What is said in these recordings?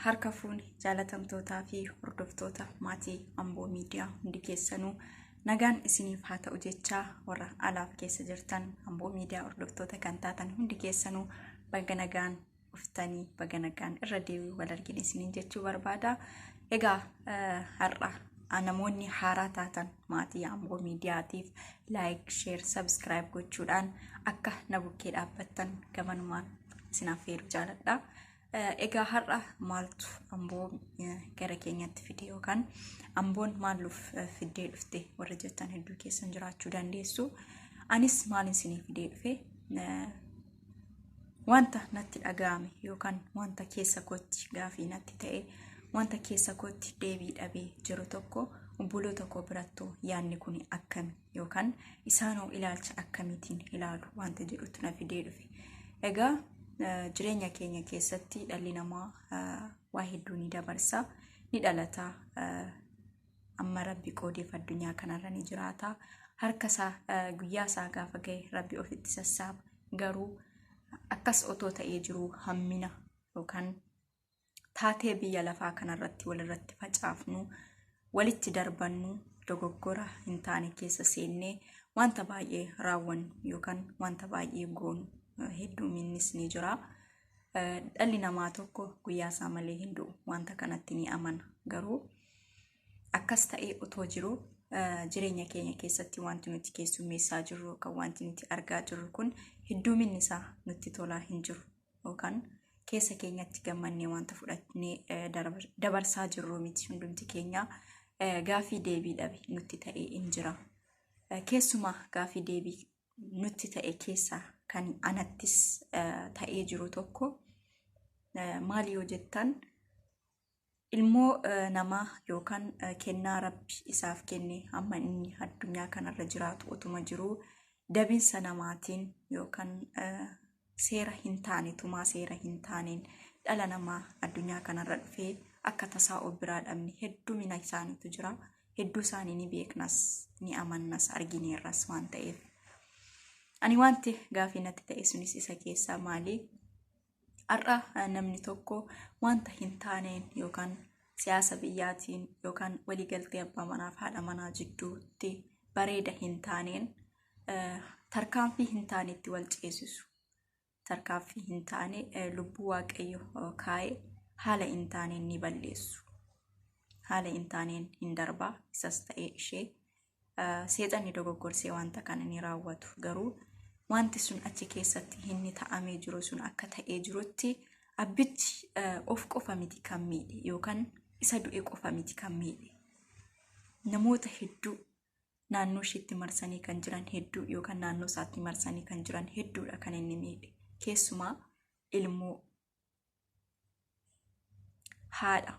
Harka fuuni jaalatamtootaa fi hordoftoota maatii Amboo Miidiyaa hundi keessanuu nagaan isiniif haa ta'u jechaa warra alaaf keessa jirtan Amboo Miidiyaa hordoftoota kan taatan hundi keessanuu baga nagaan dhuftanii baga nagaan irra deebi'uu wal argine isiniin jechuu barbaada. Egaa har'a namoonni haaraa taatan maatii Amboo Miidiyaatiif like, share, subscribe gochuudhaan akka na bukkee dhaabbattan gamanumaan isin affeeruu jaaladha. Egaa har'a maaltu Amboo gara keenyatti fide yookaan Amboon maal nuuf fiddee dhufte warra jettan hedduu keessan jiraachuu dandeessu. Anis maalin isinii fidee dhufe wanta natti dhaga'ame yookaan wanta keessa kootti gaafii natti ta'e wanta keessa kootti deebii dhabee jiru tokko obboloota koo birattoo yaadni kun akkami yookaan isaanoo ilaalcha akkamiitiin ilaalu wanta jedhutu na fidee dhufe. Egaa jireenya keenya keessatti dhalli namaa waa hedduu ni dabarsa, ni dhalata, amma rabbi qoodeef addunyaa kanarra ni jiraata. Harka isaa guyyaa isaa gaafa ga'e rabbi ofitti sassaaba. Garuu akkas otoo ta'ee jiruu hammina yookaan taatee biyya lafaa kanarratti walirratti facaafnu, walitti darbannu, dogoggora hin taane keessa seennee wanta baay'ee raawwannu yookaan wanta baay'ee goonu hedduuminnis ni jira. Dhalli namaa tokko guyyaa isaa malee hin du'u wanta kanatti ni amana. Garuu akkas ta'ee otoo jiru jireenya keenya keessatti wanti nuti keessummeessaa jirru yookaan wanti nuti argaa jirru kun hedduuminni isaa nutti tolaa hin jiru yookaan keessa keenyatti gammannee wanta fudhannee dabarsaa jirru miti hundumti keenya gaafii deebii dhabe nutti ta'ee hin jira. Keessumaa gaafii deebii nutti ta'e keessaa kan anattis ta'ee jiru tokko maali yoo jettan ilmoo namaa yookaan kennaa rabbi isaaf kenne hamma inni addunyaa kanarra jiraatu otuma jiruu dabinsa namaatiin yookaan seera hin taane tumaa seera hin taaneen dhala namaa addunyaa kanarra dhufee akka tasaa of biraa dhabne heddumina isaaniitu jira. Hedduu isaanii ni beeknas ni amannas argineerras waan ta'eef. Ani wanti gaafii natti ta'e sunis isa keessaa maali? Har'a namni tokko wanta hin taaneen yookaan siyaasa biyyaatiin yookaan waliigaltee abbaa manaaf haadha manaa jidduutti bareeda hin taaneen tarkaanfii hin taanetti wal ceesisu. Tarkaanfii hin taane lubbuu waaqayyo kaa'e haala hin taaneen ni balleessu. Haala hin taaneen hin darbaa isas ta'ee ishee seexanni dogoggorsee wanta kana ni raawwatu. Garuu wanti sun achi keessatti inni ta'amee jiru sun akka ta'ee jirutti abbichi of qofa miti kan miidhe yookaan isa du'e qofa miti kan miidhe. Namoota hedduu naannoo isheetti marsanii kan jiran hedduu yookaan naannoo isaatti marsanii kan jiran hedduudha kan inni miidhe. Keessumaa ilmoo haadha,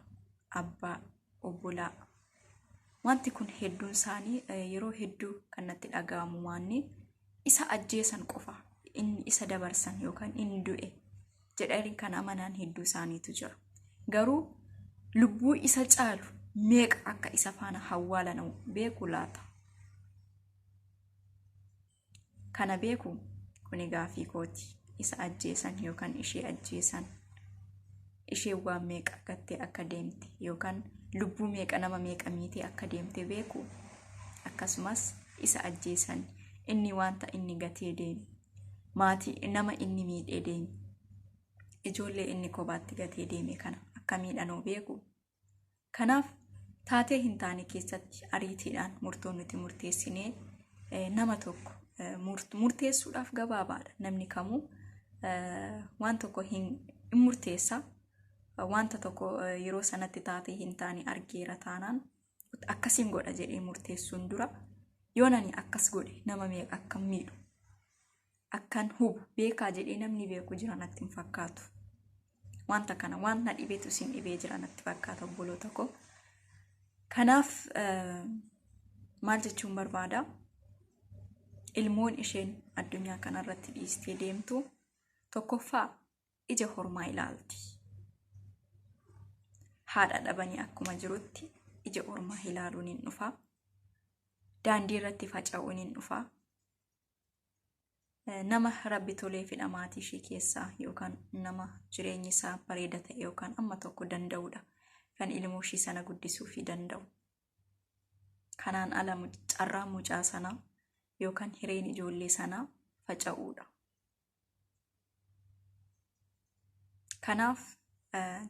abbaa, obbolaa. Wanti kun hedduun isaanii yeroo hedduu kan natti dhaga'amu waanni isa ajjeesan qofa inni isa dabarsan yookaan inni du'e jedhanii kan amanan hedduu isaaniitu jira. Garuu lubbuu isa caalu meeqa akka isa faana hawwaalan beeku laata? Kana beeku kuni gaafii kooti. Isa ajjeesan yookaan ishee ajjeesan isheen waan meeqa gattee akka deemte yookaan lubbuu meeqa nama meeqa miitee akka deemte beeku akkasumas isa ajjeesan inni wanta inni gatee deeme maatii nama inni miidhee deeme ijoollee inni kophaatti gatee deeme kana akka miidhanoo beeku. Kanaaf taatee hin taane keessatti ariitiidhaan murtoo nuti murteessinee nama tokko murteessuudhaaf gabaabaadha. Namni kamuu waan tokko hin murteessa. Wanta tokko yeroo sanatti taatee hin taane argeera taanaan akkasiin godha jedhee murteessuun dura yoon ani akkas godhe nama meeqa akkan miidhu akkan hubu beekaa jedhee namni beeku jira natti hin fakkaatu. Wanta kana waan na dhibeetu isin dhibee jira natti fakkaata obboloota koo. Kanaaf maal jechuun barbaada? Ilmoon isheen addunyaa kanarratti dhiistee deemtu tokkoffaa ija hormaa ilaalti. Haadha dhabanii akkuma jirutti ija ormaa ilaaluun hin dhufa. Daandii irratti faca'uun hin dhufa. Nama Rabbi toleefidha maatii ishee keessaa yookaan nama jireenyi isaa bareeda ta'e yookaan amma tokko danda'udha kan ilmoo ishee sana guddisuufii danda'u. Kanaan ala carraan mucaa sanaa yookaan hireen ijoollee sanaa faca'uudha. Kanaaf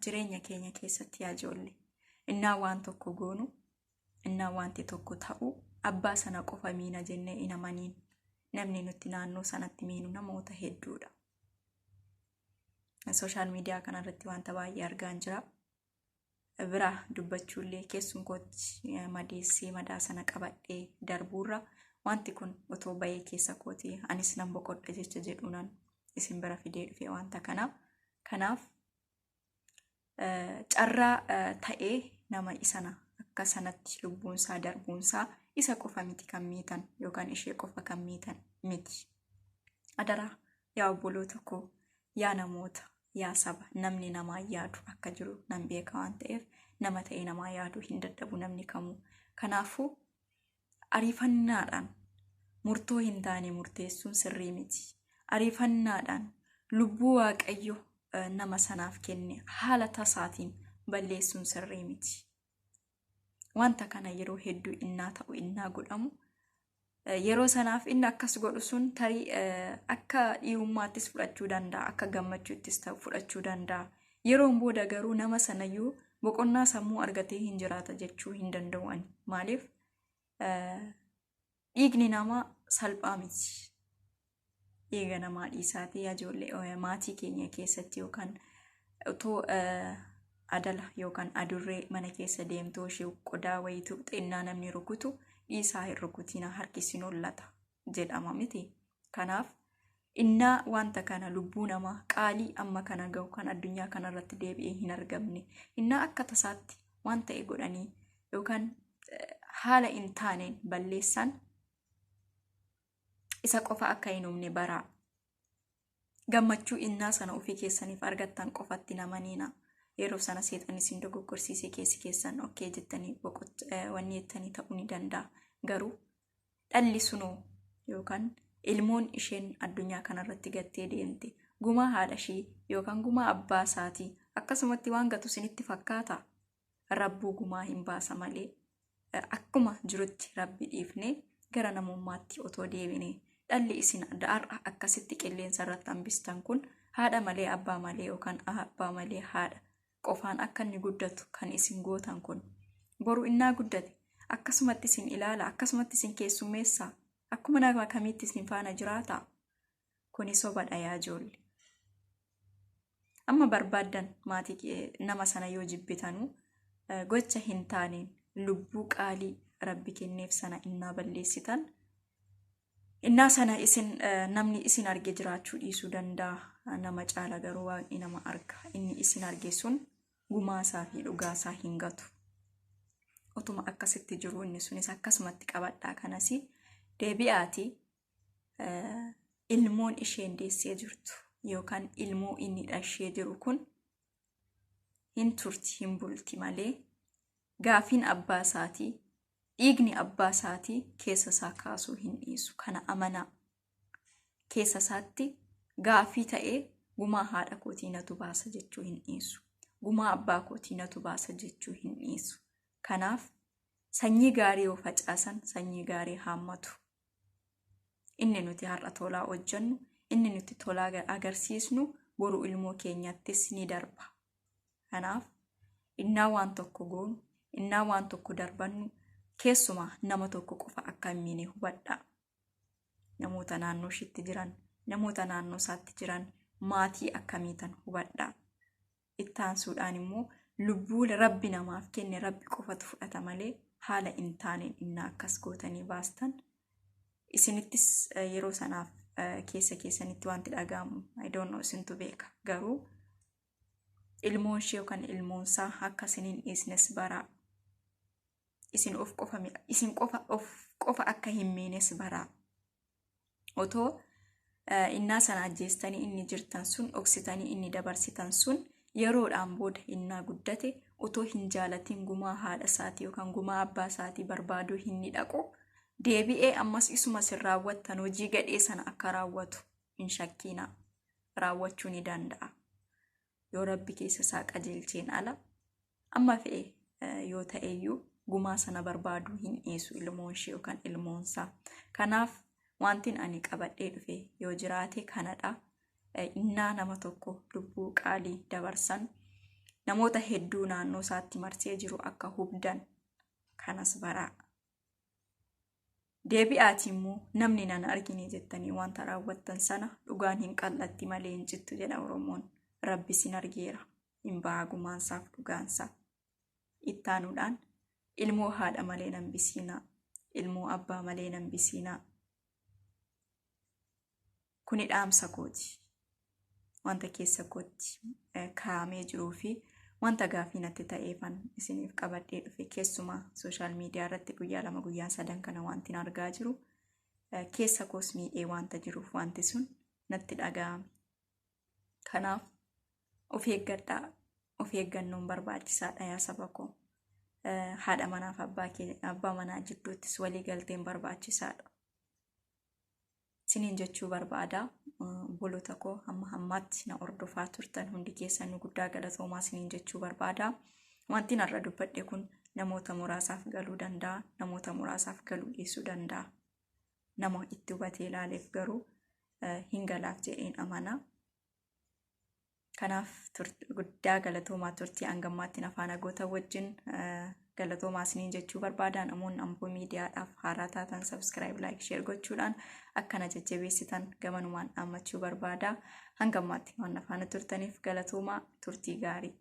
jireenya keenya keessatti yaa ijoollee, innaa waan tokko goonu, innaa wanti tokko ta'u, abbaa sana qofa miina jennee hin amaniin. Namni nutti naannoo sanatti miinu namoota hedduudha. Sooshaal miidiyaa kanarratti wanta baay'ee argaan jira. Biraa dubbachuullee keessum kootti madeessee madaa sana qabadhee darbuurra wanti kun otoo bahee keessa kooti anis nan boqodha jecha jedhuunan isin bira fidee dhufe wanta kana. Kanaaf carraa ta'ee nama isana akka sanatti lubbuunsaa darbuunsaa isa qofa miti kan miitan yookaan ishee qofa kan miitan miti. Adaraa yaa obboloota koo, yaa namoota, yaa saba, namni namaa yaadu akka jiru nan beeka waan ta'eef, nama ta'ee namaa yaaduu hin dadhabu namni kamuu. Kanaafuu ariifannaadhaan murtoo hin taane murteessuun sirrii miti. Ariifannaadhaan lubbuu Waaqayyo nama sanaaf kenne haala tasaatiin balleessuun sirrii miti. Wanta kana yeroo hedduu innaa ta'u, innaa godhamu, yeroo sanaaf inni akkas godhu sun tarii akka dhiirummaattis fudhachuu danda'a, akka gammachuuttis fudhachuu danda'a. Yeroon booda garuu nama sanayyuu boqonnaa sammuu argatee hin jiraata jechuu hin danda'u ani. Maaliif, dhiigni namaa salphaa miti. Dhiiga namaa dhiisaatii ijoollee, maatii keenya keessatti yookaan otoo adala yookaan adurree mana keessa deemtuu ishee qodaa wayiitu xinnaa namni rukutu, dhiisaa hin rukutina, harki isin hollata jedhama miti. Kanaaf innaa wanta kana, lubbuu namaa qaalii amma kana gahu kan addunyaa kanarratti deebi'ee hin argamne, innaa akka tasaatti waan ta'e godhanii yookaan haala hin taaneen balleessan, isa qofa akka hin humne baraa. Gammachuu innaa sana ofii keessaniif argattan qofatti namaniina. Yeroo sana seexanni isin dogoggorsiisee keessi keessan okay jettanii wanni jettanii ta'uu ni danda'a. Garuu dhalli sunoo yookaan ilmoon isheen addunyaa kanarratti gattee deemte gumaa haadha ishee yookaan gumaa abbaa isaatii akkasumatti waan gatu isinitti fakkaata? Rabbuu gumaa hin baasa malee. Akkuma jirutti Rabbi dhiifnee gara namummaatti otoo deebine, dhalli isin har'a akkasitti qilleensa irratti hambistan kun haadha malee, abbaa malee yookaan abbaa malee haadha qofaan akka inni guddatu kan isin gootan kun, boru innaa guddate akkasumatti isin ilaala, akkasumatti isin keessummeessaa, akkuma nama kamiitti isin faana jiraata? Kuni sobadha, yaa ijoollee. Amma barbaaddan maatii nama sana yoo jibbitanuu, gocha hin taaneen lubbuu qaalii Rabbi kenneef sana innaa balleessitan, innaa sana isin namni isin arge jiraachuu dhiisuu danda'a. Nama caala garuu Waaqni nama arga. Inni isin arge sun gumaasaa fi dhugaasaa hin gatu. Otuma akkasitti jiru inni sunis akkasumatti qabadhaa kanas deebi'aatii, ilmoon isheen deessee jirtu yookaan ilmoo inni dhashee jiru kun hin turti, hin bulti malee, gaafiin abbaa isaatii, dhiigni abbaa isaatii keessa isaa kaasuu hin dhiisu. Kana amanaa. Keessa isaatti gaafii ta'ee gumaa haadha kootii natu baasa jechuu hin dhiisu. Gumaa abbaa kootii natu baasa jechuu hin dhiisu. Kanaaf sanyii gaarii yoo facaasan sanyii gaarii haammatu. Inni nuti har'a tolaa hojjennu, inni nuti tolaa agarsiisnu boru ilmoo keenyattis ni darba. Kanaaf innaa waan tokko goonu, innaa waan tokko darbannu, keessumaa nama tokko qofa akka hin miine hubadhaa. Namoota naannoo ishiitti jiran, namoota naannoo isaatti jiran, maatii akkamiitan hubadhaa. Ittaansuudhaan immoo lubbuu Rabbi namaaf kenne Rabbi qofatu fudhata malee, haala hin taaneen innaa akkas gootanii baastan, isinittis yeroo sanaaf keessa keessanitti wanti dhaga'amu, I don't know, isintu beeka. Garuu ilmoon ishee yookaan ilmoonsaa akka isin hin dhiisnes baraa. Isin of qofa, isin qofa, of qofa akka hin miines baraa. Otoo innaa sana ajjeestanii inni jirtan sun, dhoksitanii inni dabarsitan sun, yeroodhaan booda innaa guddate otoo hin jaalatin gumaa haadha isaatii yookaan gumaa abbaa isaatii barbaaduu hin dhaqu. Deebi'ee ammas isuma isin raawwattan hojii gadhee sana akka raawwatu hin shakkiinaa. Raawwachuu ni danda'a. Yoo Rabbi keessa isaa qajeelcheen ala amma fe'e yoo ta'eyyuu gumaa sana barbaaduu hin dhiisu ilmoon ishee yookaan ilmoonsaa. Kanaaf wantin ani qabadhee dhufe yoo jiraate kanadha. Innaa nama tokko lubbuu qaalii dabarsan namoota hedduu naannoo isaatti marsee jiru akka hubdan kanas baraa. Deebi'aati immoo namni nan argine jettanii wanta raawwattan sana dhugaan hin qal'atti malee hin cittu jedha Oromoon. Rabbi sin argeera. Hin ba'a gumaansaaf dhugaansaa. Ittaanuudhaan ilmoo haadha malee nan bisiinaa. Ilmoo abbaa malee nan bisiinaa. Kuni dhaamsa kooti. Wanta keessa kootti kaa'amee jiruu fi wanta gaafii natti ta'eefan isiniif qabadhee dhufe keessumaa social media irratti guyyaa 2 guyyaa 3 kana wanti argaa jiru keessa koos miidhee wanta jiruuf wanti sun natti dhaga'ame. Kanaaf of eeggadhaa. Of eeggannoon barbaachisaadha yaa saba koo. Haadha manaaf abbaa manaa jidduuttis walii galteen barbaachisaadha. Isiniin jechuu barbaada. Obboloota koo hamma hammaatti na hordofaa turtan hundi keessanuu guddaa galatoomaa isiniin jechuu barbaada. Wanti narra dubbadhe kun namoota muraasaaf galuu danda'a, namoota muraasaaf galuu dhiisuu danda'a. Nama itti hubatee ilaaleef garuu hin galaaf jedheen amana. Kanaaf guddaa galatoomaa turtii hangammaatti na faana goota wajjin galatoomaa isiniin jechuu barbaada. Namoonni Amboo miidiyaadhaaf haaraa taatan subscribe, like, share gochuudhaan akkana jajjabeessitan gamanumaan dhaammachuu barbaada. Hangammaatti waan na faana turtaniif galatoomaa turtii gaarii.